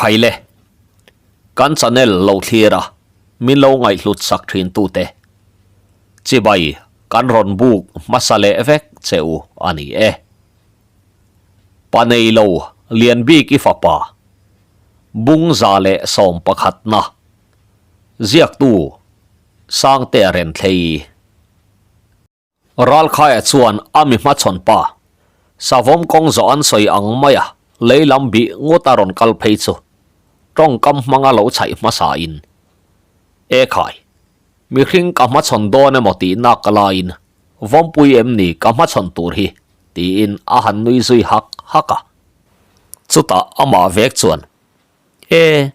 Khaile, kan channel lo thlir a, min lo ngaihhlut sak thin tute. Chibai kan rawn buk hmasa leh vek che u a ni e. Pa nei lo lian bik i fapa, bung 111 na, ziaktu Sangtea Renthlei. Ralkhaia chuan a mi hmachhawn pa, Savawm kawng zawh an sawi ang maia lei lam bih ngawt a rawn kal phei chu tawngkam hmanga lo chhaih hmasa in, E khai, mihring ka hmachhawn dawn emaw tih nak laiin vawmpui em ni ka hmachhawn tur hi? tiin a han nui zui hak hak a. Chutah amah vek chuan, E,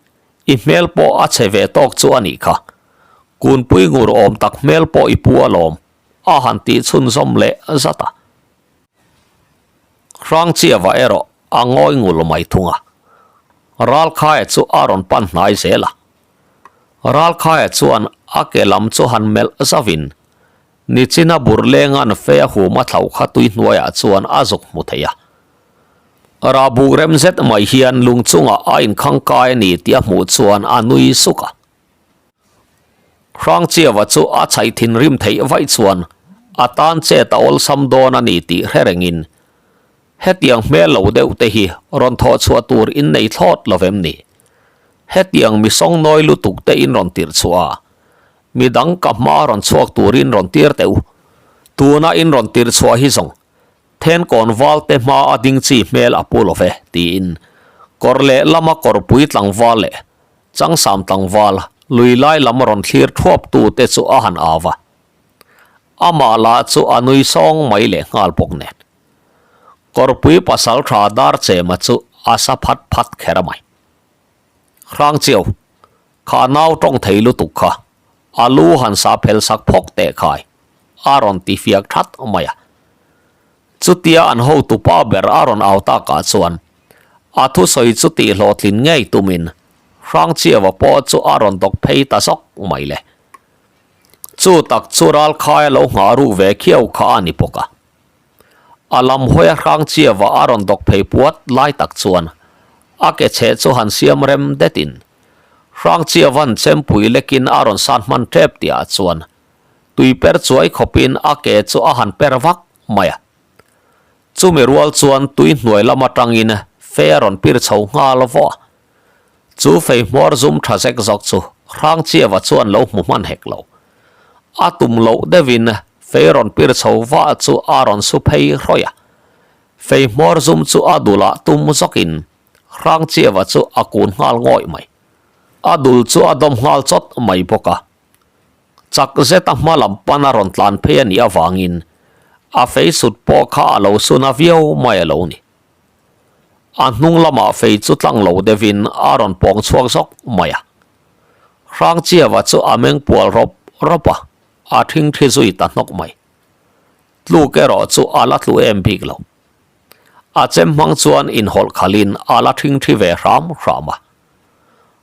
i hmel pawh a chhe ve tawk chu a nih kha. Kunpui ngur awm tak hmel pawh i pu alawm, a han tih chhunzawm leh zat a. Hrangchiava erawh a ngawi ngul mai thung a. Ralkhaia chu a rawn pan hnai zel a. Ralkhaia chuan a ke lam chu han melh zauhin, Nichina burlenga'n fe a hum a thlauh kha tui hnuaiah chuan a zuk hmu thei a. Rahbuk rem zet mai hian lung chungah a inkhang kai a ni tih a hmuh chuan a nui suk a. Hrangchiava chu a chhaih thinrim theih vaih chuan a tan chet a awlsam dawn a ni tih hre rengin hetiang hmel lo deuh te hi rawn thawh chhuah tur in nei thlawt lo vem ni? Hetiang mi sawngnawi lutuk te in rawn tirh chhuah a, midang ka hma rawn chhuak turin rawn tir teh u. Tuna in rawn tirh chhuah hi zawng Thenkawn val te hma a ding chi hmel a pu lo ve, tiin kawr leh lama kawrpui tlangval leh changsam tlangval lui lai lam rawn thlir thuap tu te chu a han au va. Amah lah chu a nui sawng mai leh nghal bawk nen. Kawrpui pasal tha dar chema chu a sa phat phat kher mai. Hrangchiau, kha nau tawng thei lutuk kha a lu han sa phel sak phawk teh khai, a rawn ti fiak that mai a. Chutia an hotupa ber a rawn au takah chuan a thusawi chu tihhlawhtlin ngei tumin Hrangchiava pawh chu a rawn dawk phei ta zawk mai le. Chu tak chu Ralkhaia lo nghah ruk ve khiau kha a ni bawk a. A lam hawia Hrangchiava a rawn dawk phei puat lai tak chuan a ke chheh chu han siam rem detin Hrangchiava'n chempui lekin a rawn san hman tep tihah chuan tui per chuai khawpin a ke chu a han per vak mai a. Chumi rual chuan tui hnuai lam atangin fei a rawn pir chho nghal vawh a. Chu fei hmawr zum tha zek zawk chu Hrangchiava chuan lo hmu hman hek lo. A tum loh deuhin fei rawn pir chho vah chu a rawn su phei hrawih a. Fei hmawr zum chu a dulah tum zawkin Hrangchiava chu a kun nghal ngawih mai. A dul chu a dawm nghal chawt mai bawk a. Chak zeta hma lam pan a rawn tlan phei a nih avangin a fei sut pawh kha a lo sun a viau mai a lo ni. A hnung lamah fei chu tlang lo deuhin a rawn pawng chhuak zawk mai a. Hrangchiava chu a meng pual rawp rawp a, a thingthi zui ta hnawk mai. Tluk erawh chu a la tlu em bik lo. A chem hmang chuan inhawlh khalhin a la thingthi ve hram hram a.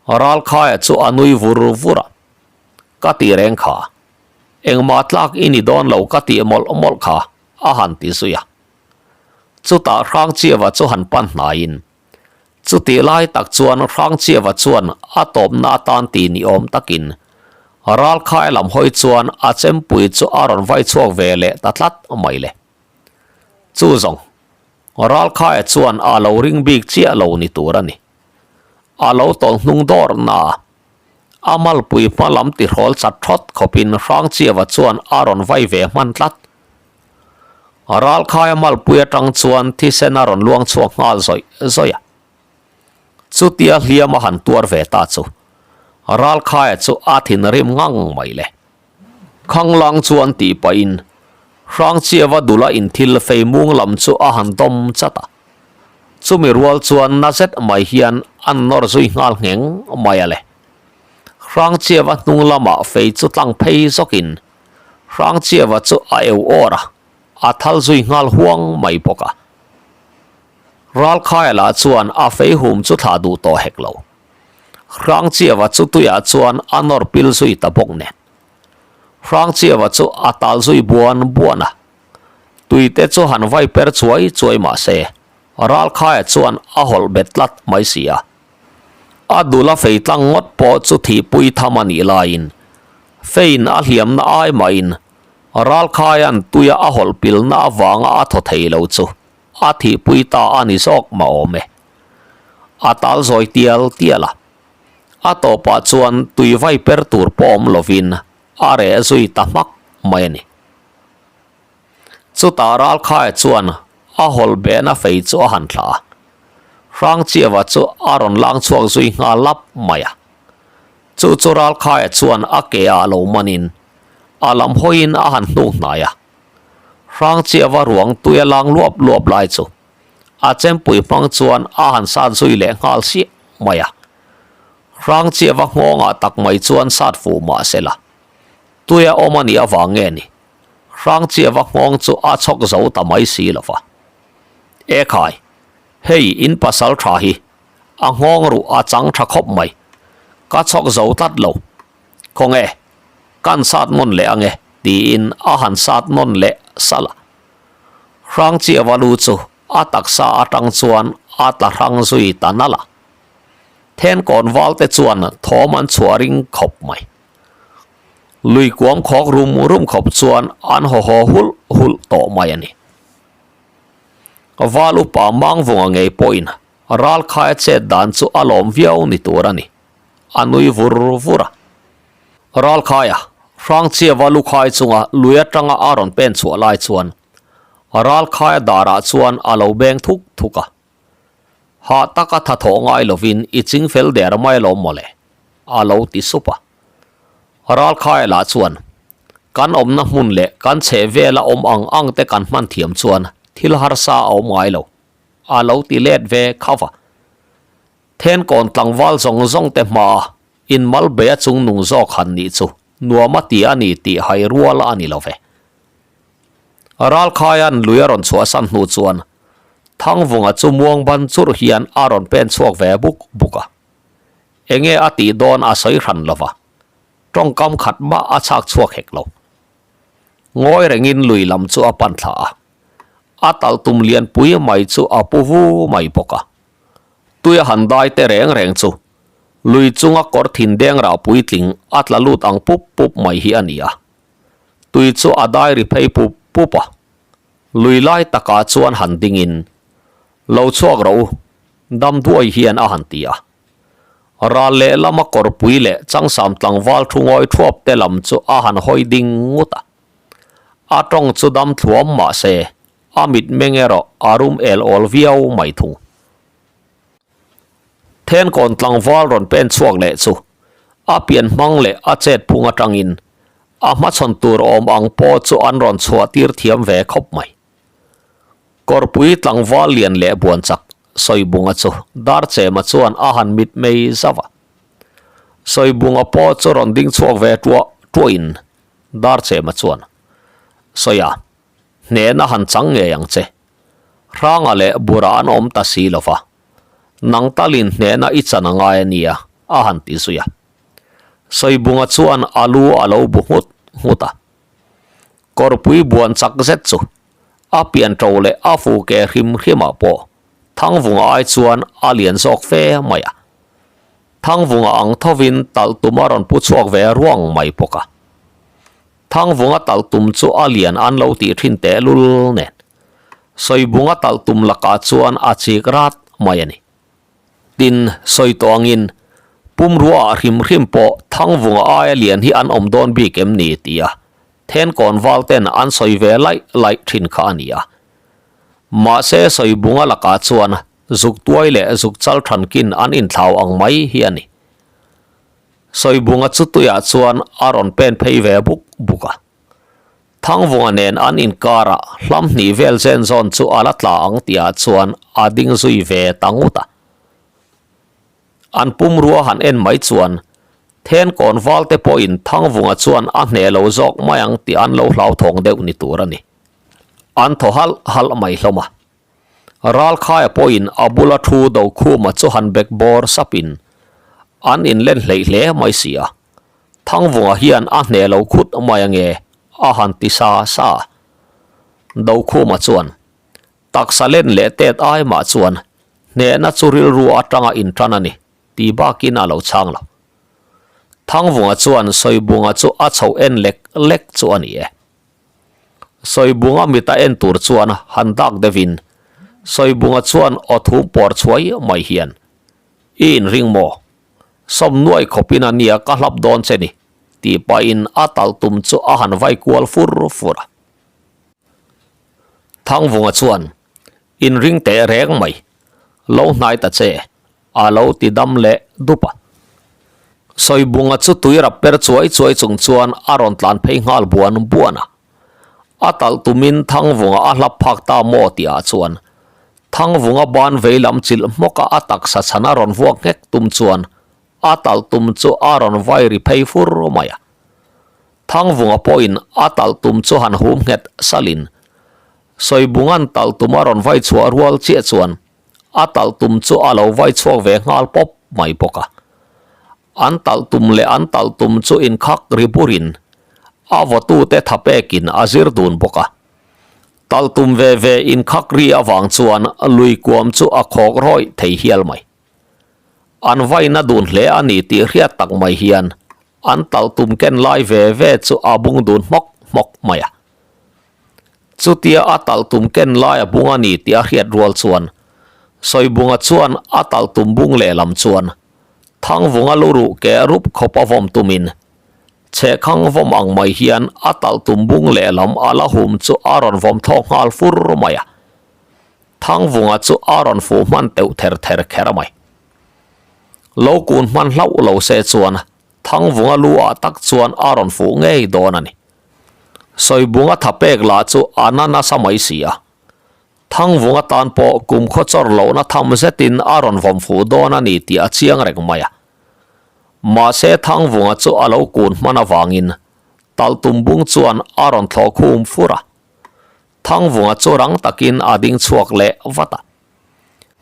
Ralkhaia chu a nui vur vur a, Ka ti reng kha. Engmah tlak i ni dawn lo ka tih mawlh mawlh kha, a han ti zui a. Chutah Hrangchiava chu han pan hnaiin, chutih lai tak chuan Hrangchiava chuan a tawpna atan ti ni awm takin Ralkhai lam hawi chuan a chempui chu a rawn vai chhuak ve leh ta tlat mai le. Chu zawng, Ralkhaia chuan a lo ring bik chiah lo ni tur a ni. A lo tawlh hnung dawr na a, a malpui hma lam tihrawl chat thawt khawpin Hrangchiava chuan a rawn vai ve hman tlat. Ralkhaia malpui atang chuan thisen a rawn luang chhuak nghal zawih zawih a. Chutia hliam a han tuar ve ta chu Ralkhaia chu a thinrim ngang mai le. Khanglang chuan tih pahin Hrangchiava dula inthil fei mung lam chu a han dawm chat a. Chumi rual chuan na zet mai hian an nawr zui nghal ngheng mai a le. Hrangchiava hnung lamah fei chu tlang phei zawkin Hrangchiava chu a eu awr a, a thal zui nghal huang mai bawk a. Ralkhaia lah chuan a fei hum chu thlah duh tawh hek lo. Hrangchiava chu tuiah chuan a nawr pil zui ta bawk nen. Hrangchiava chu a tal zui buan buan a, tuite chu han vai per chuai chuai mah se, Ralkhaia chuan a hawlh bet tlat mai si a. A dul a fei tlang ngawt pawh chu thihpui tham a nih laiin feiin a hliamna ai mahin Ralkhaia'n tuia a hawlh pilna avanga a thaw thei lo chu a thihpui ta a ni zawk mah awm e. A tal zawi tial tial a, a tawpah chuan tui vai per tur pawh awm lovin a reh zui ta hmak mai a ni. Chutah Ralkhaia chuan a hawlh behna fei chu a han thlah a, Hrangchiava chu a rawn lang chhuak zui nghal lap mai a. Chu chu Ralkhaia chuan a ke ah lo manin a lam hawiin a han hnuk hnai a. Hrangchiava ruang tui a lang luap luap lai chu a chempui hmang chuan a han sat zui leh nghal siah mai a. Hrangchiava nghawngah tak mai chuan sat fuh mah se la, tui a awm a nih avang nge ni? Hrangchiava nghawng chu a chhawk zo ta mai si lo va. E khai, hei in pasal tha hi a nghawng ruh a chang tha khawp mai. Ka chhawk zo tlat lo. Khawnge, kan sat nawn leh ange tiin a han sat nawn leh salh a. Hrangchiava lu chu a taksa atang chuan a tla hrang zui ta nalh a. Thenkawn valte chuan thawm an chhuah ring khawp mai. Lui kuam khawk rum rum khawp chuan an haw haw hulh hulh tawh mai a ni. Val upa Mangvunga ngei pawhin Ralkhaia chet dan chu a lawm viau ni tur a ni, a nui vur vur a. Ralkhaia, Hrangchiava lukhai chunga lui atanga a rawn pen chhuah lai chuan Ralkhaia darah chuan a lo beng thuk thuk a. Hah taka tha thawh ngai lovin i ching fel der mai alawm mawle, a lo ti sup a. Ralkhaia lah chuan, Kan awmna hmun leh kan chheh vela awm ang ang te kan hman thiam chuan thil harsa a awm ngai lo, a lo ti let ve khauh a. Thenkawn tlangval zawng zawng te hmaa inmal bei a chung nung zawk han nih chu nuam a ti a ni tih hai rual a ni lo ve. Ralkhaia'n lui a rawn chhuahsan hnu chuan Thangvunga chu muang ban churh hian a rawn pen chhuak ve buk buk a. Enge a tih dawn a sawi hran lo va, tawngkam khat mah a chhak chhuak hek lo. Ngawi rengin lui lam chu a pan thla a, a talh tum lianpui mai chu a pu vu mai bawk a. Tui a han dai te reng reng chu lui chunga kawr thin deng rah puitling a tla lut ang pup pup mai hi a ni a. Tui chu a dai ri phei pup pup a, lui lai takah chuan han dingin, Lo chhuak rawh u, dam duai hian a han ti a. Ral leh lama kawrpui leh changsam tlangval thu ngawi thuap te lam chu a han hawi ding ngut a. A tawng chu dam thluam mah se, a mitmeng erawh a rum el awl viau mai thung. Thenkawn tlangval rawn pen chhuak leh chu a pian hmang leh a chet phung atangin a hmachhawn tur awm ang pawh chu an rawn chhuah tir thiam ve khawp mai. Kawrpui tlangval lian leh buan chak Sawibunga chu Darchema chuan a han mit mai zauh a. Sawibunga pawh chu rawn ding chhuak ve tuah tuahin Darchema chuan, Sawia, hnehna han chang ngei ang che. Hranga leh Bura an awm ta si lo va, nang talin hnehna i chan a ngai a nia, a han ti zui a. Sawibunga chuan a lu a lo bu nghut nghut a. Kawrpui buan chak zet chu a pian ṭo leh a fu ke hrim hrimah pawh Thangvunga ai chuan a lian zawk fe mai a. Thangvunga ang thovin talh tum a rawn pu chhuak ve ruang mai bawk a. Thangvunga talh tum chu a lian an lo tih thin tehlul nen Sawibunga talh tum lakah chuan a chik rat mai a ni. Tin, sawi tawh angin pumruaah hrim hrim pawh Thangvunga aia lian hi an awm dawn bik em ni tia Thenkawn val ten an sawi ve laih laih thin kha a ni a. Mahse Sawibunga lakah chuan zuk tuai leh zuk chal thankin an inthlau ang mai hi a ni. Sawibunga chu tuiah chuan a rawn pen phei ve buk buk a. Thangvunga nen an inkarah hlam hnih vel zen zawn chu a la tla ang tihah chuan a ding zui ve ta ngut a. An pumrua han en mai chuan Thenkawn valte pawhin Thangvunga chuan a hneh lo zawk mai ang tih an lo hlauthawng deuh ni tur a ni. An thaw halh halh mai hlawm a. Ralkhaia pawhin a bula thu Dokhuma chu han bek bawr sapin an inlen hleih hle mai si a, Thangvunga hian a hneh lo khut mai ange a han ti sa sa a. Dokhuma chuan taksa len leh tet ai mah chuan hnehna chu rilru atanga intan a ni. Ti bakin a lo chhang lo. Thangvunga chuan Sawibunga chu a chhoh en lek lek chu a ni e. Sawibunga mita en tur chuan han dak deuhin Sawibunga chuan aw thum pawr chhuai mai hian, I inring maw? Sawm nuai khawpin a nia ka hlap dawn che ni, tih pahin a talh tum chu a han vai kual fur fur a. Thangvunga chuan, Inring teh reng mai, lo hnai ta che, a lo ti dam leh dup a. Sawibunga chu tui rap per chuai chuai chung chuan a rawn tlan phei nghal buan buan a. A talh tumin Thangvunga a hlap phak ta maw tih ah chuan Thangvunga ban vei lam chilh hmawka a taksa chhan a rawn vuak nghek tum chuan a talh tum chu a rawn vai ri phei fur mai a. Thangvunga pawhin a talh tum chu han hum nghet salin Sawibunga'n talh tum a rawn vai chhuah rual chiah chuan A talh tum chu a lo vai chhuak ve nghal pawp mai bawk a. An talh tum leh an talh tum chu inkhak ri burin a vawtute tha pekin a zir dun bawk a. Talh tum ve ve inkhak ri avang chuan lui kuam chu a khawk rawih thei hial mai. An vaina dun hle a ni tih hriat tak mai hian an talh tum ken lai ve ve chu a bung dun hmawk hmawk mai a. Chutia a talh tum ken lai a bung a ni tih a hriat rual chuan Sawibunga chuan a talh tum bung lehlam chuan Thangvunga lu ruh keh rup khawp a vawm tumin Chhehkhang vawm ang mai hian a talh tum bung lehlam a la hum chu a rawn vawm thlawk nghal fur mai a. Thangvunga chu a rawn fuh hman teuh ther ther kher mai. Lo kun hman hlauh lo se chuan Thangvunga lu ah tak chuan a rawn fuh ngei dawn a ni. Sawibunga tha pek lah chu a na nasa mai si a. Thangvunga tan pawh kum khaw chawr lohna tham zetin a rawn vawm fuh dawn a ni tih a chiang reng mai a. Mahse Thangvunga chu a lo kun hman avangin Talhtum bung chuan a rawn thlawh khum fur a. Thangvunga chu rang takin a ding chhuak leh vat a.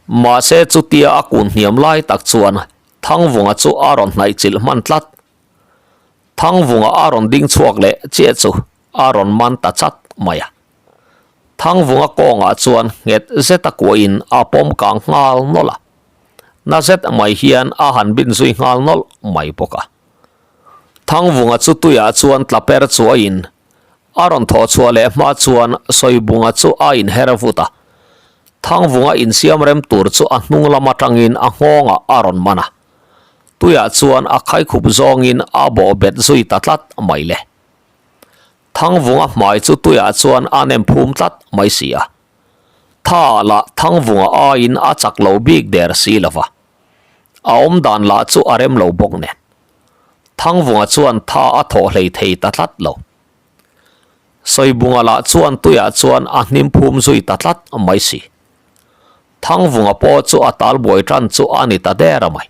Mahse chutia a kun hniam lai tak chuan Thangvunga chu a rawn hnaih chilh hman tlat. Thangvunga a rawn ding chhuak leh chiah chu a rawn man ta chat mai a. Thangvunga kawngah chuan nghet zeta kuahin a pawm kang nghal nawlh a. Na zet mai hian a han bin zui nghal nawlh mai bawk a. Thangvunga chu tuiah chuan tla per chuaiin a rawn thawh chhuah leh hma chuan Sawibunga chu a inher vut a. Thangvunga insiam rem tur chu a hnung lam atangin a nghawngah a rawn man a. Tuiah chuan a khaikhup zawngin a bawh bet zui ta tlat mai le. Thangvunga hmai chu tuiah chuan a nem phum tlat mai si a. Tha lah Thangvunga aiin a chak lo bik der si lo va. A awm dan lah chu a rem lo bawk nen. Thangvunga chuan tha a thawh hlei thei ta tlat lo. Sawibunga lah chuan tuiah chuan a hnim phum zui ta tlat mai si. Thangvunga pawh chu a tal buai tan chu a ni ta der a mai.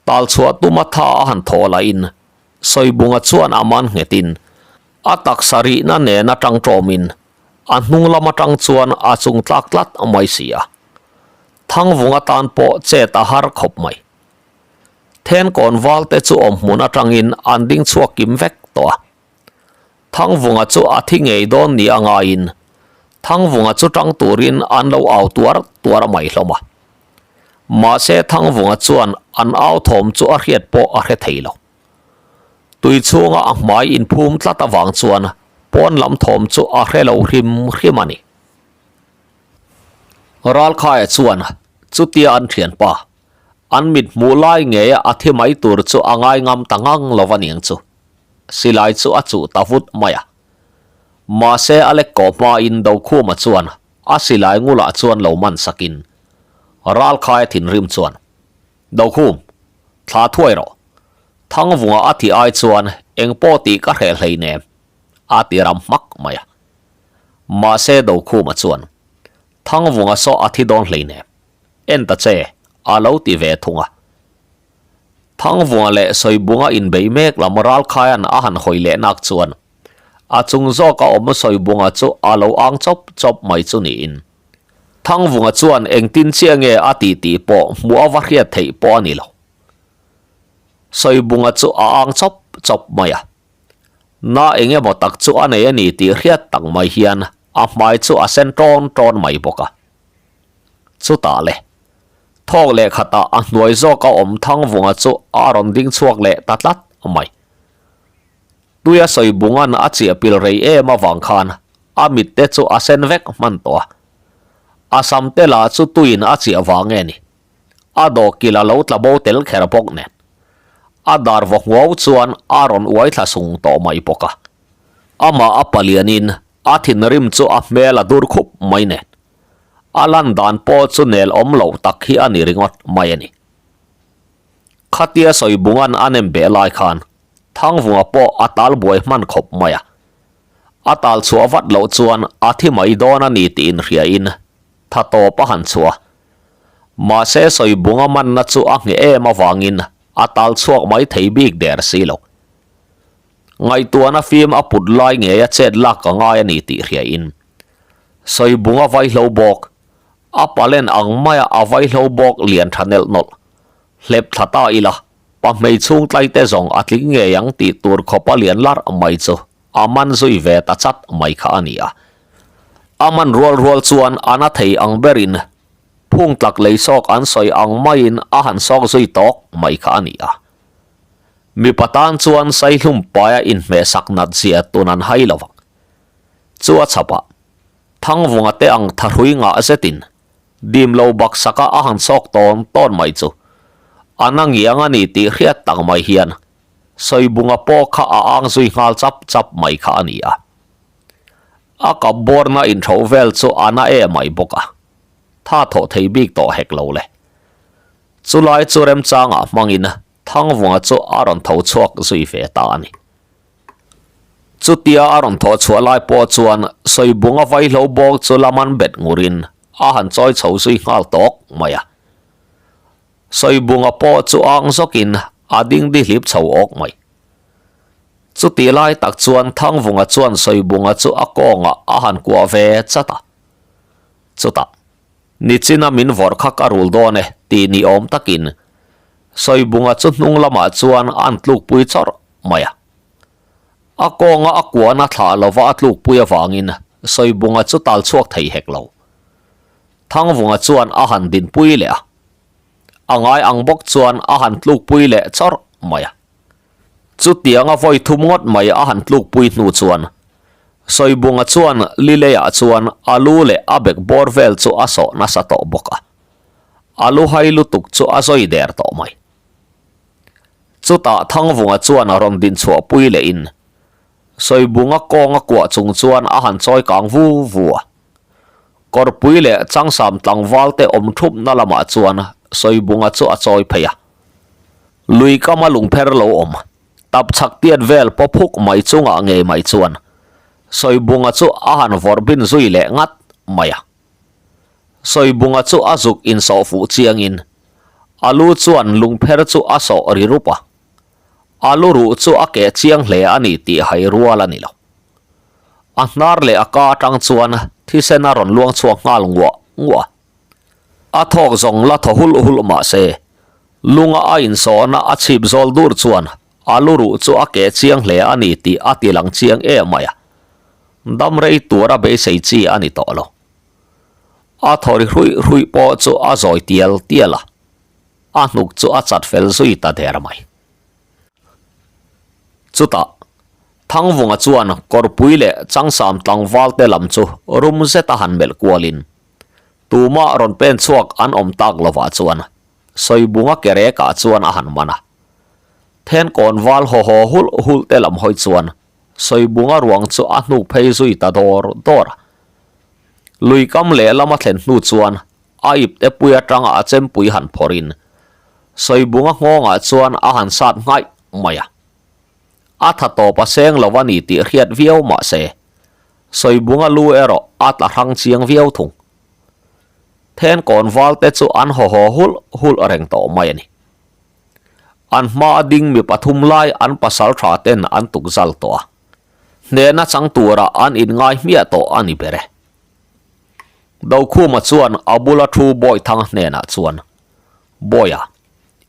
Tal chhuah tuma tha a han thaw lahin Sawibunga chuan a man nghetin a taksa rihna nen atang tawmin a hnung lam atang chuan a chung tlak tlat mai si a. Thangvunga tan pawh chet a har khawp mai. Thenkawn valte chu awm hmun atangin an ding chhuak kim vek tawh a. Thangvunga chu a thi ngei dawn ni a ngaiin Thangvunga chu tang turin an lo au tuar tuar mai hlawm a. Mahse Thangvunga chuan an au thawm chu a hriat pawh a hre thei lo. Tui chhunga a hmai inphum tlat avang chuan pawn lam thawm chu a hre lo hrim hrim a ni. Ralkhaia chuan chutia an thianpa an mit hmuh lai ngeia a thi mai tur chu a ngai ngam ta ngang lo a niang chu. Silai chu a chuh ta vut mai a. Mahse a lek kawh hmain Dokhuma chuan a silai ngulah chuan lo man sakin Ralkhaia thinrim chuan, Dokhum, thla thuai rawh. Thangvunga a thih ai chuan eng pawh tih ka hreh hleinem, a ti ram hmak mai a. Mahse Dokhuma chuan, Thangvunga saw a thi dawn hleinem. En ta che, a lo ti ve thung a. Thangvunga leh Sawibunga inbei mek lam Ralkhaia'n a han hawi leh nak chuan a chung zawka awm Sawibunga chu a lo ang chawp chawp mai chu niin Thangvunga chuan engtin chiah nge a tih tih pawh hmuh a va hriat theih pawh a ni lo. Sawibunga chu a ang chawp chawp mai a. Na eng emaw tak chu a nei a ni tih hriat tak mai hian a hmai chu a sen tawn tawn mai bawk a. Chutah le. Thawk leh khatah a hnuai zawka awm Thangvunga chu a rawn ding chhuak leh ta tlat mai. Tuia sawi bungan a chiah pil rei em avang khan a mit te chu a sen vek hman tawh a. A sam te lah chu tuiin a chiah vang nge ni. A dawhkil a lo tla bo tel kher bawk nen. A dar vaw nghuau chuan a rawn uai thla sung tawh mai bawk a. Amah a palianin a thinrim chu a hmel a dur khup mai nen. A lan dan pawh chu nel awm loh tak hi a ni ringawt mai a ni. Khatia sawi bungan a nem beh lai khan Thangvunga pawh a tal buai hman khawp mai a. A tal chhuah vat loh chuan a thi mai dawn a ni tih inhriain tha tawp a han chhuah. Mahse sawi bunga manna chu a ngheh em avangin a tal chhuak mai thei bik der si lo. Ngaihtuahna fim a put lai ngeia chet lak ka ngai a ni tih hriain sawi bunga vaihlo bawk a palen ang maia a vaihlo bawk lian tha nelh nawlh hlep thla ta ila pa hmei chhung tlai te zawng a tling ngei ang tih tur khawpa lian larh mai chu a man zui ve ta chat mai kha a ni a. A man rual rual chuan a na thei ang berin phung tlak lei sawk an sawi ang maiin a han sawk zui tawk mai kha a ni a. Mipa tan chuan saihlum paia inhmeh sak nat zia tun an hai lo vang. Chu a chhapah Thangvunga te ang thahrui ngah zetin dim lo baksaka a han sawk tawn tawn mai chu a na ngiang a ni tih hriat tak mai hian Sawibunga pawh kha a ang zui nghal chap chap mai kha a ni a. A kap bawrna inhro vel chu a na e mai bawk a, tha thawh thei bik tawh hek lo le. Chulai chu remchangah hmangin Thangvunga chu a rawn tho chhuak zui ve ta a ni. Chutia a rawn thawh chhuah lai pawh chuan Sawibunga vaihlo bawk chu la man bet ngurin a han chawi chho zui nghal tawk mai a. Sawibunga pawh chu ang zawkin a ding dihlip chho awk mai. Chutih lai tak chuan Thangvunga chuan Sawibunga chu a kawngah a han kuah ve chat a. Chutah. Nichina min vawrh kha ka rul dawn e tih ni awm takin Sawibunga chu hnung lamah chuan an tlukpui chawrh mai a. A kawnga a kuahna thlah lova a tlukpui avangin Sawibunga chu tal chhuak thei hek lo. Thangvunga chuan a han dinpui leh a. A ngai ang bawk chuan a han tlukpui leh chawrh mai a. Chutianga vawi thum ngawt mai a han tlukpui hnu chuan Sawibunga chuan Lileia chuan a lu leh a bek bawr vel chu a sawh nasa tawh bawk a, a lu hai lutuk chu a zawi der tawh mai. Chutah Thangvunga chuan a rawn din chhuahpui lehin Sawibunga kawng a kuah chung chuan a han chawi kang vu vu a. Kawrpui leh Changsam tlangval te awm thupna lamah chuan Sawibunga chu a chawi phei a. Lui kama lungpher lo awm Tap chhak tiat vel paw phuk mai chungah ngei mai chuan Sawibunga chu a han vawrh bin zui leh ngat mai a. Sawibunga chu a zuk insawh fuh chiangin a lu chuan lungpher chu a sawh ri rup a. A lu ruh chu a keh chiang hle a ni tih hai rual a ni lo. A hnar leh a ka atang chuan thisen a rawn luang chhuak nghal nguah nguah a. A thawk zawng la thaw hulh hulh mah se, lunga a insawhna a chhip zawl dur chuan a lu ruh chu a keh chiang hle a ni tih a ti lang chiang em mai a. Dam rei tura beisei chi a ni tawh lo. A thaw ri hruih hruih pawh chu a zawi tial tial a, a hnuk chu a chat fel zui ta der mai. Chutah, Thangvunga chuan kawrpui leh Changsam tlangval te lam chu rum zeta han melh kualin, Tumah rawn pen chhuak an awm tak lovah chuan Sawibunga ke rekah chuan a han man a. Thenkawn val haw haw hulh hulh te lam hawi chuan Sawibunga ruang chu a hnuk phei zui ta dawr dawr a. Lui kam lehlam a thlen hnu chuan a ipte pui atanga a chempui han phawrhin Sawibunga nghawngah chuan a han sat nghaih mai a. A tha tawp a seng lo a ni tih hriat viau mah se, Sawibunga lu erawh a tla hrang chiang viau thung. Thenkawn valte chu an haw haw hulh hulh reng tawh mai a ni. An hma a ding mi pathum lai an pasal tha ten an tuk zal tawh a, hnehna chang tura an inngai hmiah tawh a ni ber e. Dokhuma chuan a bula thu Bawithanga hnenah chuan, Bawia,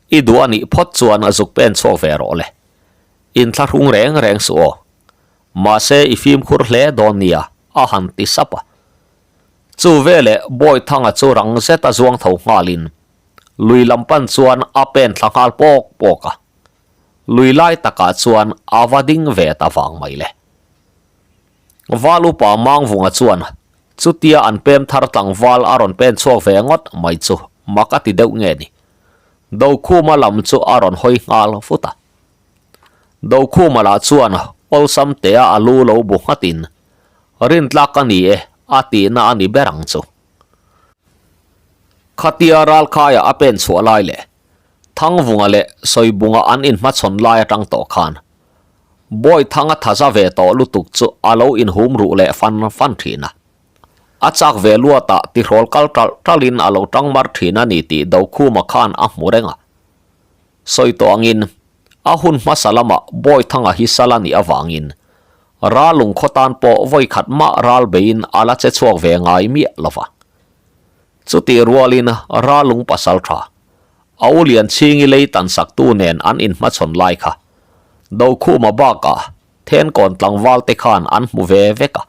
i duh a nih phawt chuan zuk pen chhuak ve rawh le. Inthlahrung reng reng suh aw. Mahse i fimkhur hle dawn nia, a han ti sap a. Chu veleh Bawithanga chu rang zeta zuang tho nghalin. Lui lam pan chuan a pen thla nghal pawk pawk a. Lui lai takah chuan a va ding ve ta vang mai le. Val upa Mangvunga chuan chutia an pem thar tlangval a rawn pen chhuak ve ngawt mai chu mak a ti deuh nge ni. Dokhuma lam chu a rawn hawi nghal vut a. Dokhuma lah chuan awlsam tea a lu lo bu nghatin, Rintlak a ni e a tihna a ni ber ang chu. Khatia ralkhaia a pen chhuah lai leh Thangvunga leh Sawibunga an inhmachhawn lai atang tawh khan Bawithanga thaza ve tawh lutuk chu a lo inhum ruh leh fan fan thin a. A chak ve luatah tihrawl kal ṭalh ṭalhin a lo ṭang mar thin a ni tih Dokhuma khan a hmu reng a. Sawi tawh angin a hun hmasa lamah Bawithanga hi sal a nih avangin Ralung khaw tan pawh vawi khat mah ral beiin a la che chhuak ve ngai miah lo va. Chutih rualin Ralung pasal tha, a u Lianchhingi lei tan saktu nen an inhmachhawn lai kha Dokhuma bakah Thenkawn tlangval te khan an hmu ve vek a.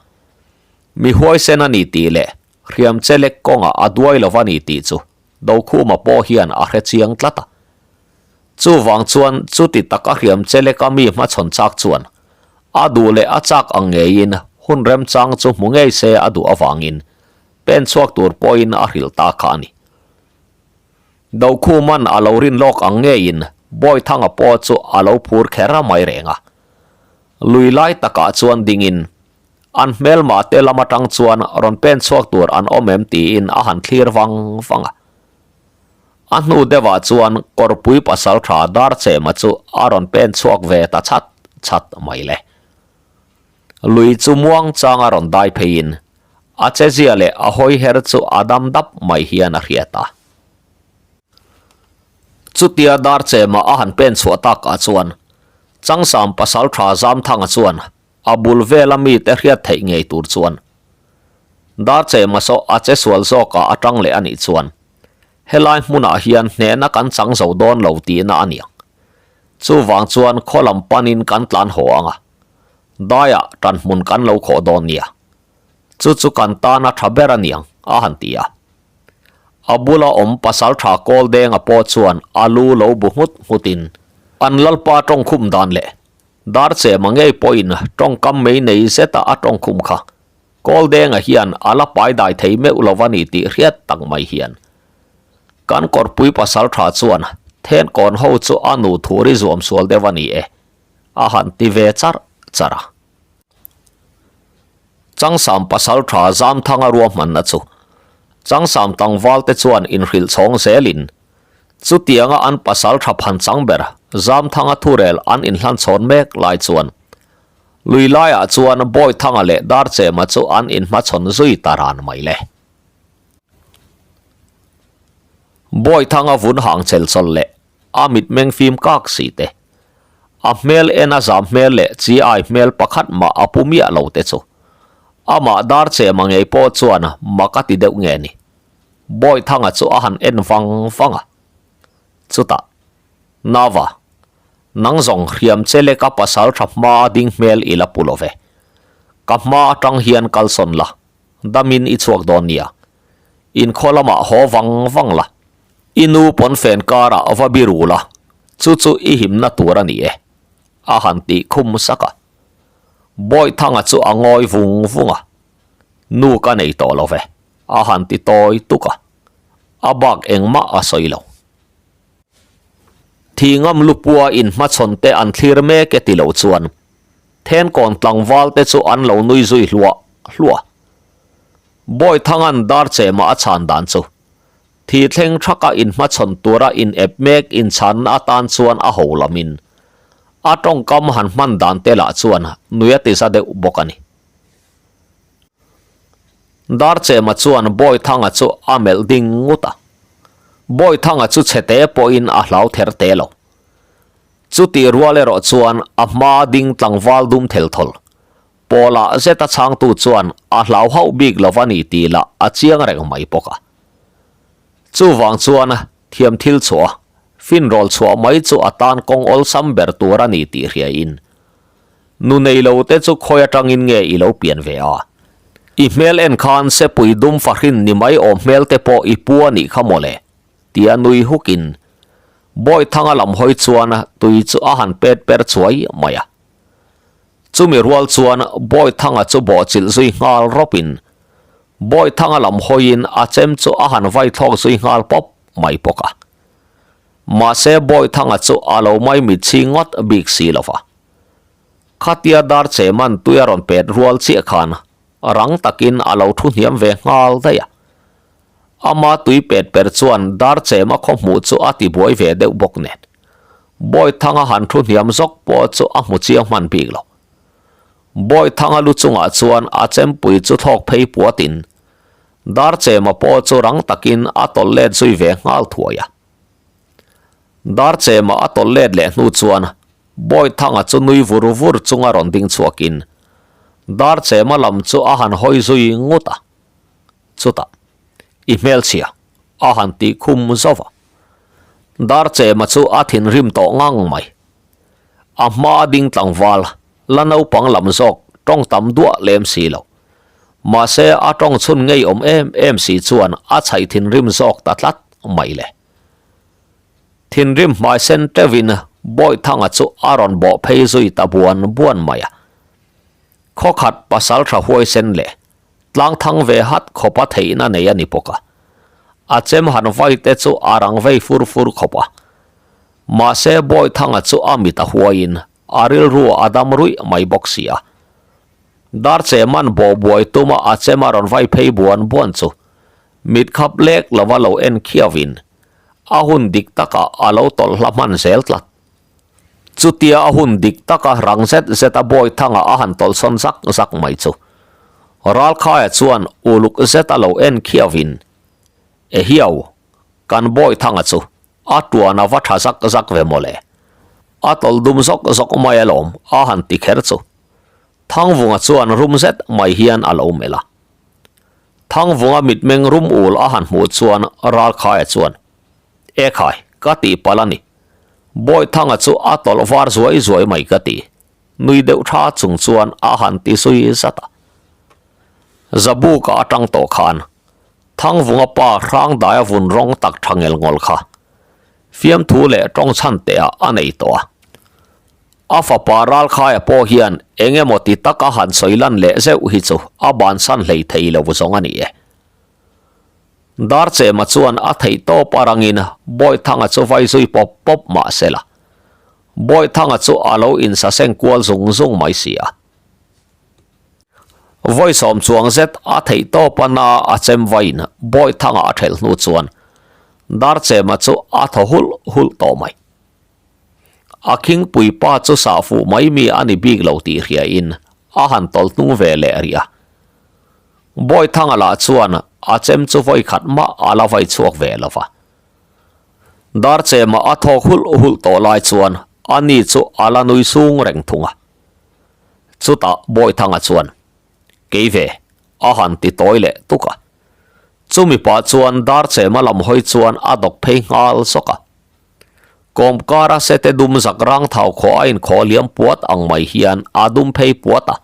Mi huaisen a ni tih leh hriam chelek kawngah a duai lo va ni tih chu Dokhuma pawh hian a hre chiang tlat a. Chuvang chuan chuti taka hriam cheleka mi hmachhawn chak chuan a duh leh a chak ang ngeiin hun remchang chu hmu ngei se a duh avangin pen chhuak tur pawhin a hrilh ta kha a ni. Dokhuman a lo rin lawk ang ngeiin Bawithanga pawh chu a lo phur kher mai reng a. Lui lai takah chuan dingin an hmelmah te lam atang chuan rawn pen chhuak tur an awm em tiin a han thlir vang vang a. A hnu deuhah chuan kawrpui pasal tha Darchema chu a rawn pen chhuak ve ta chhat chhat mai le. Lui chu muang changa rawn dai pheiin a chezia leh a hawi her chu a dam dap mai hian a hriat a. Chutia Darchema a han pen chhuah takah chuan Changsam pasal tha Zamthanga chuan a bul vela mite hriat theih ngei tur chuan Darchema saw a che sual zawkah a tang leh a nih chuan helai hmunah hian hnehna kan chang zo dawn lo tihna a niang. Chuvang chuan khaw lam panin kan tlan haw ang a, daiah tanhmun kan lo khawh dawn nia. Chu chu kan tana tha ber a niang a han ti a. A bula awm pasal tha kawl denga pawh chuan a lu lo bu nghut nghutin an lalpa tawngkhum dan leh Darchema ngei pawhin tawngkam mei nei zeta a tawngkhum kha Kawldenga hian a la pai dai thei meuh lo a ni tih hriat tak mai hian kan kawrpui pasal tha chuan Thenkawn ho chu a nu thur i zuam sual deuh a ni e a han ti ve char char a. Changsam pasal tha Zamthanga ruahmanna chu Changsam tlangval te chuan inhrilh chhawng zelin Chutianga an pasal tha phan chang ber Zamthanga thurel an inhlanchhawn mek lai chuan lui laiah chuan Bawithanga leh Darchema chu an inhmachhawn zui ta ran mai le. Bawithanga vun hang chel chawl leh a mitmeng fim kak si te, a hmel en a zam hmel leh chi ai hmel pakhat mah a pu miah lo te chu amah Darchema ngei pawh chuan mak a ti deuh nge ni. Bawithanga chu a han en vang vang a. Chutah, Nava, nang zawng hriam che leka pasal tha hma a ding hmel i la pu lo ve. Ka hma atang hian kalsawn la, damin i chhuak dawn nia. Inkhaw lamah haw vang vang la, i nu pawnfen karah va biru la, chu chu i himna tur a ni e, a han tih khum sak a. Bawithanga chu a ngawi vung vung a, Nu ka nei tawh lo ve. A han ti tawi tuk a, a bak engmah a sawi lo. Thingam lupua inhmachhawn te an thlir mek e ti lo chuan Thenkawn tlangval te chu an lo nui zui hluah hluah. Bawithanga'n Darchema a chhan dan chu thi thleng thaka inhmachhawn tura inep mek inchhanna atan chuan a ho lamin a tawngkam han hman dan te lah chuan nui a ti za deuh bawk a ni. Darchema chuan Bawithanga chu a melh ding ngut a. Bawithanga chu chhete pawhin a hlau ther te lo. Chutih rual erawh chuan a hma ding tlangval dum thel thawl. Pawlah zeta chhangtu chuan a hlau hauh bik lo va ni tih lah a chiang reng mai bawk a. Chuvang chuan thiam thil chhuah, finrawl chhuah mai chu a tan kawng awlsam ber tur a ni tih hriain Nu nei lo te chu khawi atangin nge i lo pian ve a? I hmel en khan sepui dum fahrin ni mai awm hmel te pawh i pu a nih kha mawle. Tia nui hukin Bawithanga lam hawi chuan tui chu a han pet per chuai mai a. Chumi rual chuan Bawithanga chu bawhchilh zui nghal rawpin Bawithanga lam hawiin a chem chu a han vai thlawk zui nghal pawp mai bawk a. Mahse Bawithanga chu a lo mai mitchhi ngawt bik si lo va. Khatia dar cheman tui a rawn pet rual chiah khan rang takin a lo thu hniam ve nghal daih a. Ama tui pet per chuan dar chema khaw hmuh chu a ti buai ve deuh bawk nen. Bawithanga han thu hniam zawk pawh chu a hmu chiang hman bik lo. Bawithanga lu chungah chuan a chempui chu thlawk phei puatin dar chema pawh chu rang takin a tawlh let zui ve nghal thuai a. Dar chema a tawlh let leh hnu chuan Bawithanga chu nui vur vur chunga rawn ding chhuakin dar chema lam chu a han hawi zui ngut a. Chutah, I hmelchhia, a han tih khum zauh a. Darchema chu a thinrim tawh ngang mai. A hma ding tlangval, la naupang lam zawk tawng tam duah lem si lo. Mahse, a tawng chhun ngeiawm em em si chuan a chhaih thinrim zawk ta tlat mai le. Thinrim hmai sen teuhin Bawihthanga chu a rawn bawh phei zui ta buan buan mai a. Khawkhat pasal tha huaisen leh Tlang thang ve hat khawpa theihna nei a ni bawk a. A chem han vai te chu a rang vei fur fur khawp a. Mahse Bawithanga chu a mit a huaiin a rilru a dam ruih mai bawk si a. Darcheman bawh buai tuma a chem a rawn vai phei buan buan chu mit khap lek lova lo en khiauin a hun dik takah a lo tawlh hla hman zel tlat. Chutia a hun dik taka rang zet zeta Bawithanga a han tawlhsawn zak zak mai chu Ralkhaia chuan uluk zeta lo en khiauin, Ehiau, kan Bawithanga chu a tuan a va tha zak zak ve mawle. A tawlh dum zawk zawk mai alawm a han ti kher chu. Thangvunga chuan rum zet mai hian a lo melh a. Thangvunga mitmeng rum ul a han hmuh chuan Ralkhaia chuan, Ekhai, ka tihpalh a ni. Bawihthanga chu a tawlh var zuai zuai mai ka ti. Nui deuh tha chung chuan a han ti zui zat a. Zabuka atang tawh khan Thangvunga pa Hrangdaia vun rawng tak tha ngel ngawl kha fiamthu leh tawng chhan teh ah a nei tawh a. A fapa Ralkhaia pawh hian eng emaw ti tak a han sawi lan leh zeuh hi chu a bansan hlei thei lo zawng a ni e. Darchema chuan a theih tawp a rangin Bawihthanga chu vai zui pawp pawp mah se la, Bawihthanga chu a lo insaseng kual zung zung mai si a. Vawisawm chuang zet a theih tawp a na a chem vaiin Bawihthanga a thelh hnu chuan Darchema chu a thaw hulh hulh tawh mai. A khingpui pa chu sah fuh mai mi a ni bik lo tih hriain a han tawlh hnung ve leh rih a. Bawithanga lah chuan a chem chu vawi khat mah a la vai chhuak ve lo va. Darchema a thawk hulh hulh tawh lai chuan a ni chu a la nui sung reng thung a. Chutah Bawithanga chuan, Kei ve, a han ti tawi leh tuk a. Chumi pah chuan Darchema lam hawi chuan a dawk phei nghal zawk a. Kawmkara sete dum zak rang thau khawh a inkhawh liam puat ang mai hian a dum phei puat a.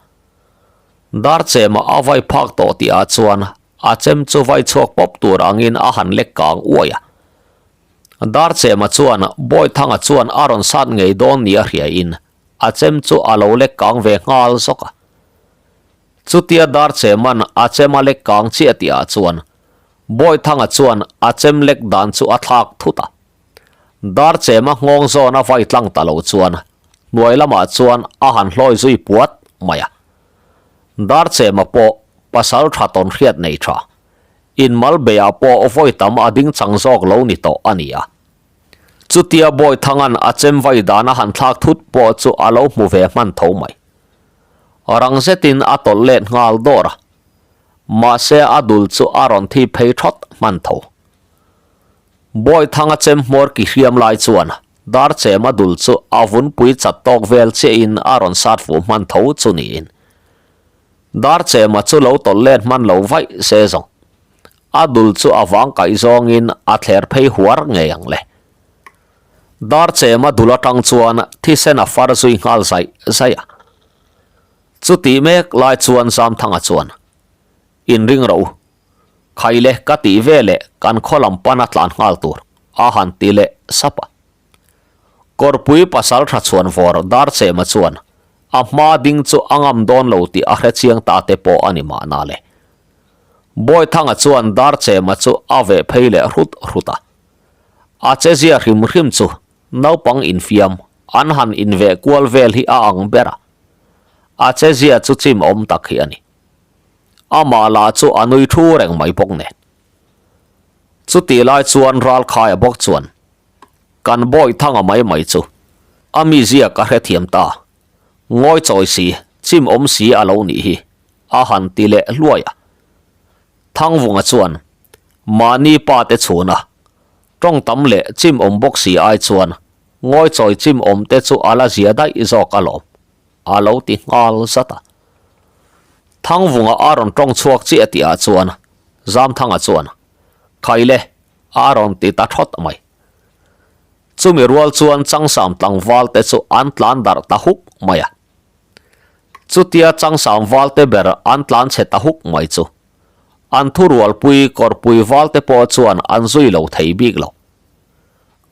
Darchema a vai phak tawh tih ah chuan a chem chu vai chhuak pawp tur angin a han lek kang uai a. Darchema chuan Bawithanga chuan a rawn sat ngei dawn nia hriain a chem chu a lo lek kang ve nghal zawk a. Chutia Darcheman a chem a lek kang chiah tih ah chuan Bawithanga chuan a chem lek dan chu a thlak thut a. Darchema nghawng zawn a vai tlang ta lo chuan hnuai lamah chuan a han hlawi zui puat mai a. Darchema pawh pasal tha tawn hriat nei tha, inmal beiah pawh vawi tam a ding chang zawk lo ni tawh a ni a. Chutia Bawithanga'n a chem vai dan a han thlak thut pawh chu a lo hmu ve hman tho mai. Rang zetin a tawlh let nghal dawr a, mahse a dul chu a rawn thi phei thawt hman tho. Bawithanga chem hmawr ki hriam lai chuan Darchema dul chu a vunpui chat tawk vel chiahin a rawn sat fuh hman tho chu niin Darchema chu lo tawlh let hman lo vaih se zawng. A dul chu a vang kaih zawngin a thler phei huar ngei ang le. Darchema dul atang chuan thisen a far zui nghal zaih zaih a. Chutih mek lai chuan Zamthanga chuan, Inring rawh u. Khai le ka tih ve leh kan khaw lam pan a tlan nghal tur. A han ti leh sap a. Kawrpui pasal tha chhuan vawr Darchema chuan a hma ding chu a ngam dawn lo tih a hre chiang ta te pawh a ni mahna le. Bawithanga chuan Darchema chu a veh phei leh hrut hrut a. A chezia hrim hrim chu naupang infiam an han inveh kual vel hi a ang ber a. A chezia chu chim awm tak hi a ni. Amah lah chu a nui thu reng mai bawk nen. Chutih lai chuan Ralkhaia bawk chuan, Kan Bawihthanga mai mai chu a mizia ka hrethiam ta, ngawi chawi si, chim awm si a lo nih hi, a han ti leh hluai a. Thangvunga chuan, Mahni pa te chhuna tawng tam leh chim awm bawk si ai chuan ngawi chawi chim awm te chu a la zia daih zawk alawm, a lo ti nghal zat a. Thangvunga a rawn tawng chhuak chiah tihah chuan Zamthanga chuan, Khaile, a rawn ti ta thawt mai. Chumi rual chuan Changsam tlangval te chu an tlan darh ta huk mai a. Chutia Changsam val te ber an tlan chhe ta huk mai chu an thurualpui kawrpui val te pawh chuan an zui lo thei bik lo.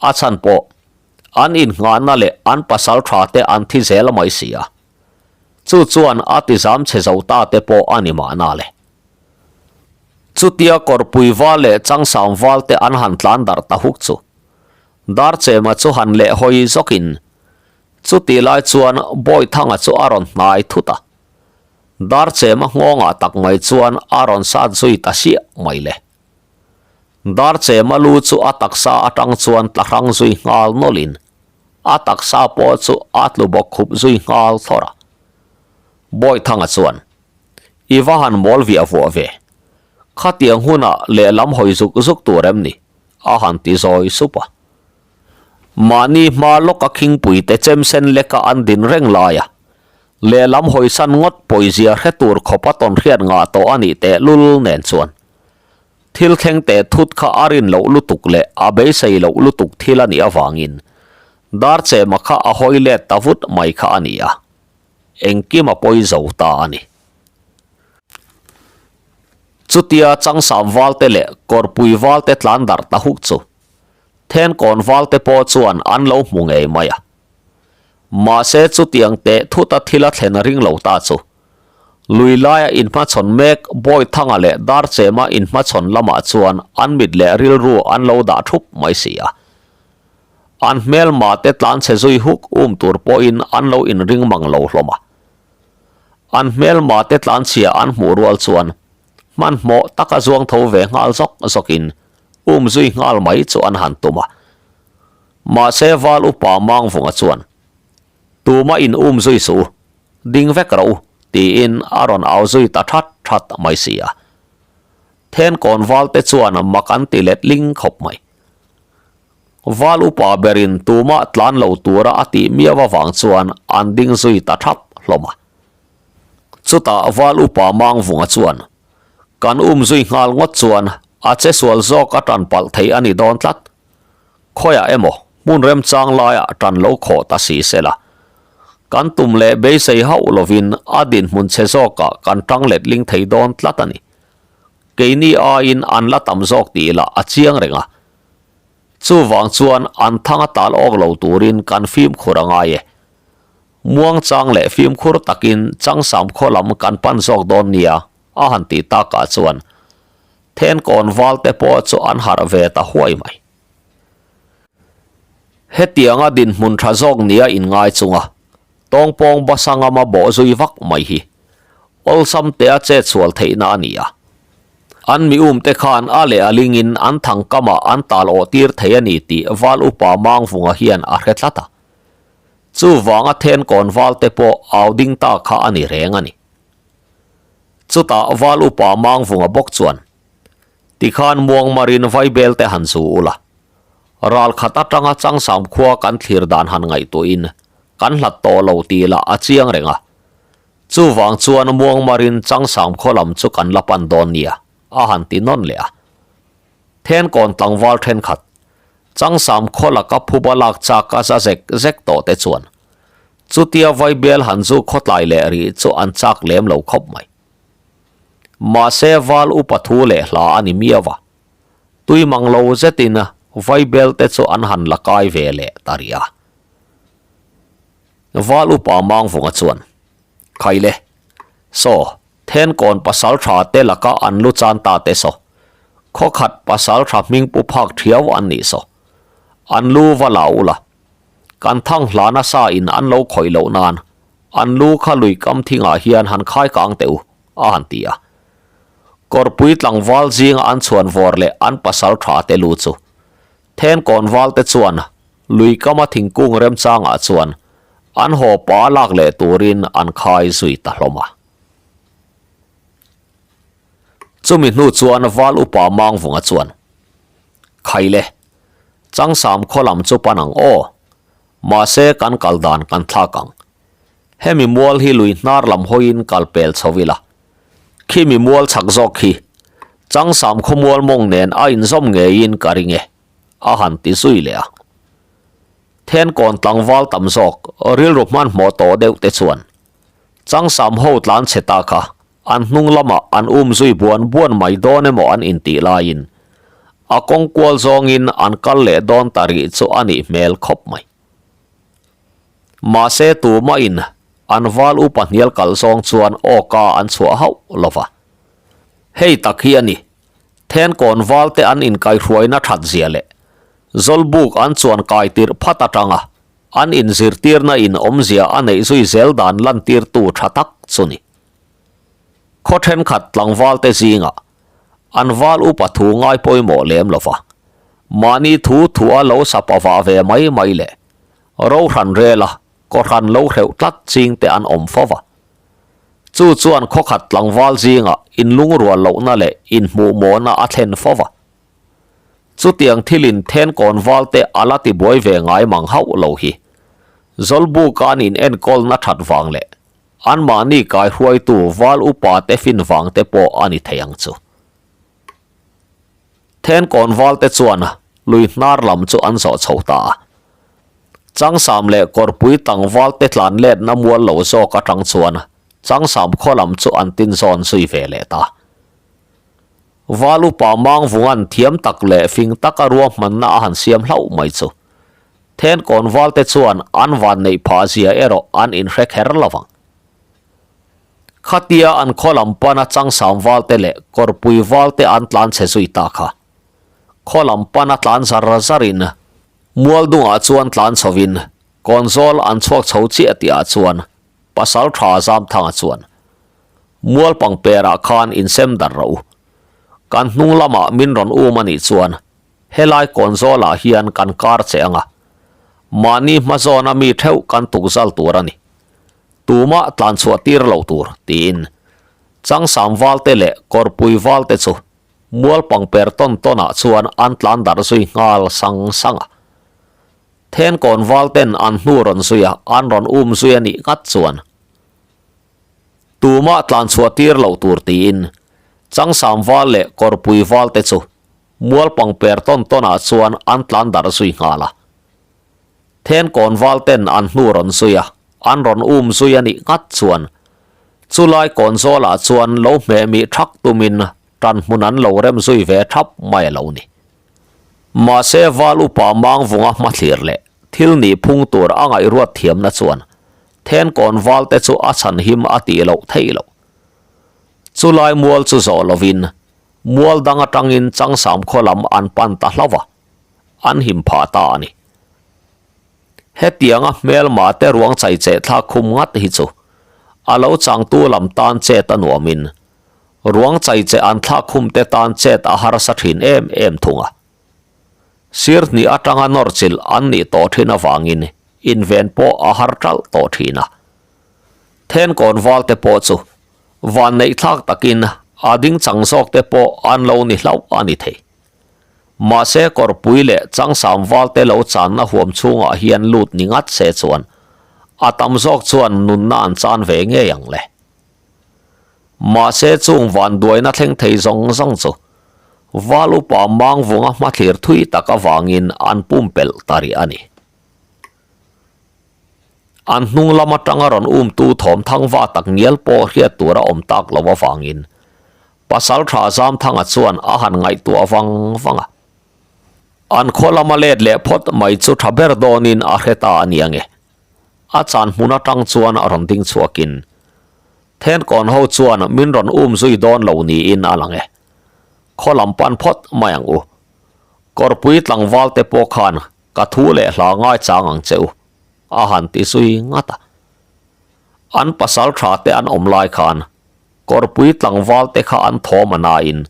A chhan pawh an innghahna leh an pasal tha te an thi zel mai si a. Chu chuan a ti zam chhe zo ta te pawh a ni mahna le. Chutia kawrpui val leh changsang val te an han tlan darh ta huk chu Darchema chu han leh hawi zawkin chutih lai chuan Bawithanga chu a rawn hnai thut a. Darchema nghawngah tak mai chuan a rawn sat zui ta siah mai le. Darchema lu chu a taksa atang chuan tla hrang zui nghal nawlhin a taksa pawh chu a tlu bawk khup zui nghal thlawr a. Bawithanga chuan, I va han mawl viah vuah ve. Khatiang hunah lehlam hawi zuk zuk tur em ni? a han ti zawi sup a. Mahni hma lawka khingpui te chem sen leka an din reng lai a, lehlam hawi san ngawt pawizia hre tur khawpa tawn hriat ngah tawh a nih tehlul nen chuan Thil thleng teh thut kha a rin loh lutuk leh a beisei loh lutuk thil a nih avangin Darchema kha a hawi let ta vut mai kha a ni a, engkim a pawi zo ta a ni. Chutia Changsam valte leh Kawrpui valte tlan darh ta huk chu Thenkawn valte pawh chuan an lo hmu ngei mai a. Mahse chutiang teh thuta thil a thlen a ring lo ta chu Lui laia inhmachhawn mek Bawithanga leh Darchema inhmachhawn lamah chuan an mit leh rilru an lo dah thup mai si a. An hmelma te tlanchhe zui huk um tur pawhin an lo inring mang lo hlawm a. An hmelma te tlanchhia an hmuh rual chuan hmanhmawh taka zuang tho ve nghal zawk zawkin um zui nghal mai chu an han tum a. Mahse Val Upa Mangvunga chuan Tuma in um zui suh u, ding vek rawh u, tiin a rawn au zui ta that that mai si a. Thenkawn valte chuan mak an ti let ling khawp mai. Val upa berin tumah tlan lo tura a tih miau avang chuan an ding zui ta thap hlawm a. Chutah val upa Mangvunga chuan, Kan um zui nghal ngawt chuan a che sual zawk a tan palh thei a ni dawn tlat. Khawiah emaw hmun remchang laiah tan lo khawh ta si sela, kan tum leh beisei hauh lovin a dinhmun chhe zawkah kan tang letling thei dawn tlat a ni. Keini aiin an la tam zawk tih lah a chiang reng a. Chuvang chuan an thang a tal awk lo turin kan fimkhur a ngai e. Muangchang leh fimkhur takin Changsam khaw lam kan pan zawk dawn nia a han tih takah chuan Thenkawn valte pawh chu an harh ve ta huai mai. Hetianga dinhmun tha zawk nia inngai chunga tawngpawng basa ngama bawh zui vak mai hi awlsam tea chetsual theihna a ni a. An mi umte khan a leh a lingin an thangkamah an tal awh tir thei a ni tih Val Upa Mangvunga hian a hre tlat a. Chuvanga Thenkawn valte pawh au ding ta kha a ni reng a ni. Chutah Val Upa Mangvunga bawk chuan, Tikhan Muangmarin Vaibel te han zu ula, ral khat atanga Changsam khua kan thlir dan han ngaihtuahin kan hlat tawh lo tih lah a chiang reng a. Chuvang chuan Muangmarin Changsam khaw lam chu kan la pan dawn nia, a han ti nawn leh a. Thenkawn tlangval thenkhat, Changsam khaw laka phuba lak chak a za zek zek tawh te chuan Chutia Vaibel han zu khawtlai leh rih chu an chak lem lo khawp mai. Mahse val upa thu leh hla a ni miau a. Tui mang lo zetin vaibel te chu an han la kai ve leh ta rih a. Val upa Mangvunga chuan, Khaile, saw, Thenkawn pasal tha te laka an lu chan ta te saw, khawkhat pasal tha hming pu phak thiau an nih saw, an lu va la ula, kan thang hla nasa in an lo khawih loh nan an lu kha lui kam thingah hian han khai kang teh u, a han ti a. Kawrpui tlangval zinga an chhuan vawr leh an pasal tha te lu chu Thenkawn val te chuan lui kama thingkung remchangah chuan an haw pa lak leh turin an khai zui ta hlawm a. Chumi hnu chuan val upa Mangvunga chuan, Khaile, Changsam khaw lam chu pan ang aw, mahse kan kal dan kan thlak ang. Hemi mual hi lui hnar lam hawiin kal pel chho ila, khimi mual chhak zawk hi Changsam khawmual mawng nen a inzawm ngeiin ka ring e, a han ti zui leh a. Thenkawn tlangval tam zawk rilru hmanhmawh tawh deuh te chuan Changsam ho tlan chhe ta kha an hnung lamah an um zui buan buan mai dawn emaw an intih laiin a kawng kual zawngin an kal leh dawn ta rih chu a nih hmel khawp mai. Mahse tumahin an val upa hnial kalh zawng chuan awka an chhuah hauh lo va. Hei tak hi a ni, Thenkawn valte an inkaihruaina that zia leh Zawlbuk an chuan kai tirh phat atanga an inzirtirna in awmzia a neih zui zel dan lantirtu tha tak chu ni. Khaw thenkhat tlangvalte zingah an val upa thu ngai pawimawh lem lo va, mahni thu thua lo sapa vah ve mai mai leh rohran rela kawhran lo hreuh tlat chingte an awm fo va. Chu chuan khawkhat tlangval zingah inlungrual lohna leh inhmuhmawhna a thlen fo va. Chutiang thilin Thenkawn valte a la ti buai ve ngai mang hauh lo hi. Zawlbuka an inenkawlna that vang leh anmahni kaihruaitu val upa te fin vang te pawh a ni thei ang chu. Thenkawn valte chuan lui hnar lam chu an zawh chho ta a. Changsam leh Kawrpui tlangval te tlan letna mual lo zawk atang chuan Changsam khaw lam chu an tinzawn zui ve leh ta. Val upa Mangvunga'n thiam tak leh fing taka ruahmanna a han siam hlauh mai chu. Thenkawn valte chuan an van neih phah zia erawh an inhre kher lo vang. Khatia an khaw lam pana Changsam valte leh Kawrpui valte an tlan chhe zui ta kha. Khaw lam pana tlan zar zarin Mualdungah chuan tlan chhovin Kawnzawl an chhuak chho chiah tihah chuan Pasal tha Zamthanga chuan Mual pangperah khan insem dar rawh u. Kan hnung lamah min rawn um a nih chuan helai kawnzawlah hian kan kar che ang a, mahni hma zawna mi theuh kan tukzal tur a ni. Tumah tlan chhuah tir lo tur, tiin Changsam valte leh Kawrpui valte chu mual pangper tawn tawnah chuan an tlan darh zui nghal sang sang a. Thenkawn valten an hnu rawn zui a, an rawn um zui a nih ngat chuan Tumah tlan chhuah tir loh tur tiin Changsam val leh Kawrpui val te chu mual pangper tawn tawnah chuan an tlan darh zui nghal a. Thenkawn val ten an hnu rawn zui a, an rawn um zui a nih ngat chuan chulai kawn zawlah chuan lo hmeh mih thak tumin tan hmun an lo rem zui ve thap mai a lo ni. Mahse val upa Mangvunga hmathlir leh thil nih phung tur a ngaihruat thiamna chuan Thenkawn valte chu a chhan him a tih loh theih loh. Chulai mual chu zawh lovin mual dang atangin Changsam khaw lam an pan ta hlauh a, an him phah ta a ni. Hetianga hmelma te ruang chai cheh thlak khum ngat hi chu a lo changtu lam tan chet a nuamin ruang chai cheh an thlak khum te tan chet a harsa thin em em thung a. Sir hnih atanga nawr chilh an nih tawh thin avangin inven pawh a har ṭalh tawh thin a. Thenkawn valte pawh chu vanneih thlak takin a ding chang zawk te pawh an lo ni hlauh a ni thei. Mahse kawrpui leh changsam valte lo channa huam chhungah hian lut ni ngat se chuan a tam zawk chuan nunna an chan ve ngei ang le. Mahse chung vanduaina thleng thei zawng zawng chu Val upa Mangvunga hmathlir thui tak avangin an pumpelh ta rih a ni. An hnung lam atanga rawn umtu thawm thangva tak ngial pawh hriat tur a awm tak lo avangin Pasaltha Zamthanga chuan a han ngaihtuah vang vang a. An khaw lama let leh phawt mai chu tha ber dawnin a hre ta a ni ange. A chan hmun atang chuan a rawn ding chhuakin Thenkawn ho chuan min rawn um zui dawn lo niin a lang e. Khaw lam pan phawt mai ang u. Kawrpui tlangval te pawh khan ka thu leh hla ngai chang ang che u, a han ti zui ngat a. An pasal tha te an awm lai khan Kawrpui tlangval te kha an thawm a nain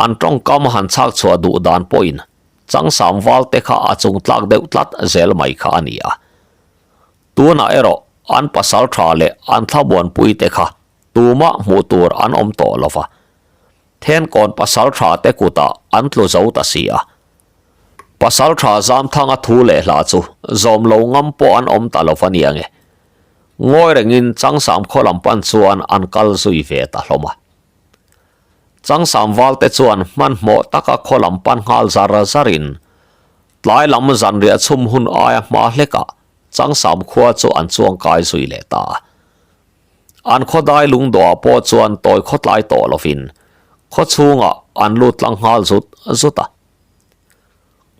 an tawngkam han chhak chhuah duh dan pawhin Changsam val te kha a chung tlak deuh tlat zel mai kha a ni a. Tunah erawh an pasal tha leh an thlamuanpui te kha tumah hmuh tur an awm tawh lo va. Thenkawn pasal tha te kutah an tlu zo ta si a. Pasal tha Zamthanga thu leh hla chu zawm lo ngam pawh an awm ta lo va nia nge. Ngawi rengin Changsam khaw lam pan chuan an kal zui ve ta hlawm a. Changsam valte chuan hmanhmawh taka khaw lam pan nghal zar zarin tlai lam zanriah chhum hun aia hma hlekah Changsam khua chu an chuang kai zui leh ta a. An khawdai lungdawhah pawh chuan tawi khawtlai tawh lovin khaw chhungah an lut tlang nghal zut zut a.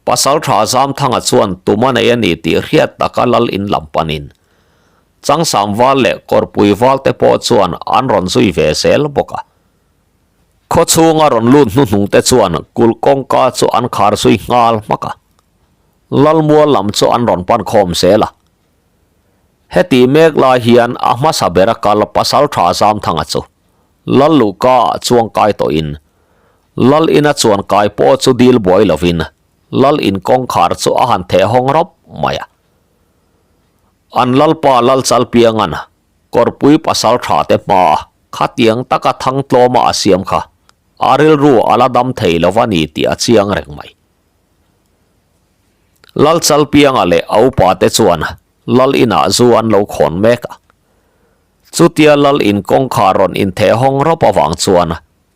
Pasaltha Zamthanga chuan tum a nei a ni tih hriat taka lal in lam panin Changsam val leh Kawrpui val te pawh chuan an rawn zui ve zel bawk a. Khaw chhunga rawn lut hnuhnung te chuan kulh kawngka chu an khar zui nghal hmak a. Lalmual lam chu an rawn pan khawm zel a. Heti mek lai hian a hmasa bera kal Pasaltha Zamthanga chu Lal Luhka ah chuang kai tawhin Lal ina chuan kai pawh chu dil buai lovin Lal in kawngkhar chu a han theh hawng rawp mai a. An Lalpa Lal Chalpiangan Kawrpui Pasaltha te hmaa khatiang taka thangtlawma a siam kha a rilru a la dam thei lo a ni tih a chiang reng mai. Lal Chalpianga leh a upa te chuan Lal inah zu an lo khawn mek a. Chutia Lal in kawngkhar rawn intheh hawng rawp avang chuan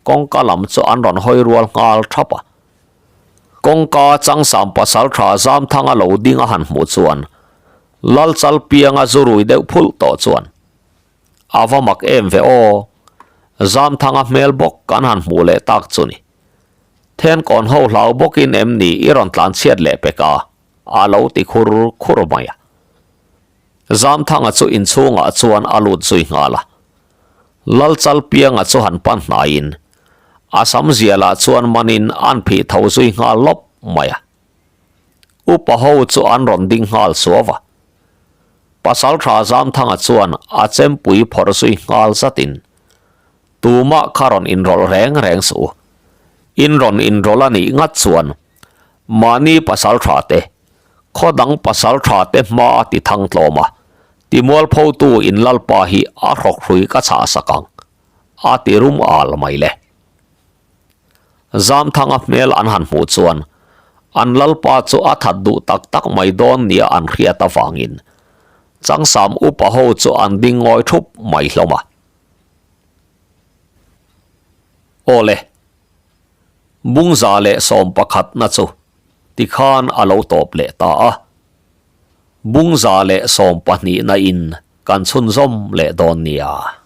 kawngka lam chu an rawn hawi rual nghal thap a. Kawngka Changsam pasaltha Zamthanga lo ding a han hmuh chuan Lal Chalpianga zu rui deuh phulh tawh chuan a va mak em ve aw, Zamthanga hmel bawk kan han hmuh leh tak chu ni. Thenkawn ho hlau bawkin em ni i rawn tlan chhiat leh pek a, a lo ti khur khur mai a. Zamthanga chu inchhungah chuan a lut zui nghal a. Lalchalpianga chu han pan hnaiin a sam zialah chuan manin an phih tho zui nghal lawp mai a. Upa ho chu an rawn ding nghal suau a. Pasaltha Zamthanga chuan a chempui phawrh zui nghal zatin Tumah kha rawn inrawlh reng reng suh u. In rawn inrawlh a nih ngat chuan mahni pasal tha te, khaw dang pasal tha te hma a ti thang tlawm a, timualphotu in lalpa hi a hrawkhrui ka chhah sak ang, a ti rum al mai le. Zamthanga hmel an han hmuh chuan an lalpa chu a that duh tak tak mai dawn nia an hriat avangin Changsam upa ho chu an ding ngawi thup mai hlawm a. Aw le, Bungza leh 11na chu tikhan a lo tawp leh ta a. Bungza leh 12na in kan chhunzawm leh dawn nia.